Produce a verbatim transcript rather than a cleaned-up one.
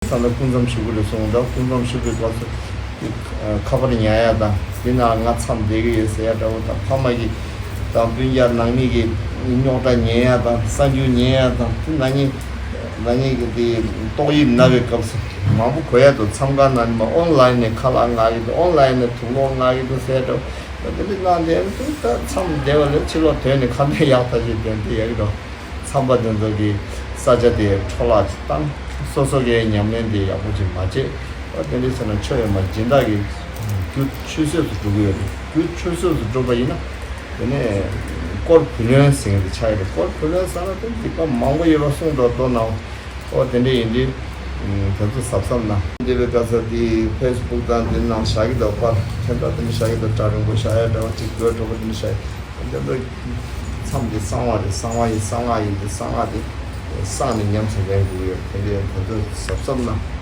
ས་ན་སྐུ་མཚམས་ཞུ་གི་རེད་གསུངས་འདྲ། སྐུ་མཚམས་ཞུ་བའི་སྐབས་སུ་ཁ་པར་ཉར་ཡ་དང་། དེ་ན་ང་མཚམས་བསྡད་ཀྱི་ཡོད་ཟེར་ཡ་འདྲ་བོ་དང་། ཕ་མ་གི་དང་སྤུན་ཀྱག་ནང་མི་གི་རྙོག་དྲ་ཉན་ཡ་དང་། གསར་འགྱུར་ཉན་ཡ་དང་། དེ་ན་ནིང་ན་ནིང་གི་དེ་ཏོག་དབྱིབས་ན་བའི་སྐབས་སུ་མང་པོ་གོ་ཡ་འདུག་མཚམས་ཁང་ནང་ནས་མ་ཨོན་ལན་ནས་ཁ་ལག་མངགས་ཀྱི་འདུག་ཨོན་ལན་ནས་དུག་ལོག་མངགས་ཀྱི་འདུག་ཟེར་འདྲ་བོ། དེ་འདྲ་གནང་དེ་ད་མཚམས་བསྡད་པ་ལས་ཕྱི་ལོགས་ཐོན་ནས་ཁ་འདོན་ཡག་ཐག་ཆོད་དོན་དེ་ཡག་གི་འགྲོ། མཚམས་པ་དེ་ཚོ་གི་ས་ཆ་དེ་འཕྲོ་བརླག་ཅིག་བཏང་། སོ་སོ་གའི་ཉམས་ལེན་དེ་ཡག་པོ་ཅིག་མ་བྱེད། ཨ་དེ་འདྲ་བྱས་ན་ཆོས་ཡོད་མ་སྦྱིན་བདག་གི་རྒྱུ་ཆུད་ཟོས་སུ་འགྲོ་གི་ཡོད་རེད། རྒྱུ་ཆུད་ཟོས་སུ་འགྲོ་བ་ཡིན་ན། དེ་ནས་དཀོར་བུ་ལོན་ཟེར་མཁན་དེ་ཆགས་ཡོད་རེད། དཀོར་བུ་ལོན་ཟེར་ན་དེ་སྡིག་པ་མང་པོ་ཡོད་པ་གསུངས་འདུག་མདོར་ན། ཨོ་དེ་འདྲ་ཡིན་དུས། ཨུམ། དེ་ཚོ་གཟབ་གཟབ་གནང་། འདི་བའི་ག་ས་དེ་ཕེ་སི་བུག་དང་དེ་ནང་བཞག་གི་འདུག་པར་ཁྱེད་ཚོ་དེ་འདྲ་བཞག་གི་འདུག་སྒྲ་རིང་པོ་བཞག་ཡ་འདྲ་བ་ཅིག་དགོས་འགྲོ་བ་དེ་འདྲ་བཞག་ཡ། དེ་ཚོ་མཚམས་དེ་གསང་བ་རེད། གསང་བ་ཡིན། གསང་བ་ཡིན་དེ་གསང་བ་དེ་གསང་ནས་ཉམས་སུ་ལེན་དགོས་ཡོད། དེ་འདྲའི་དེ་ཚོ་གཟབ་གཟབ་གནང་།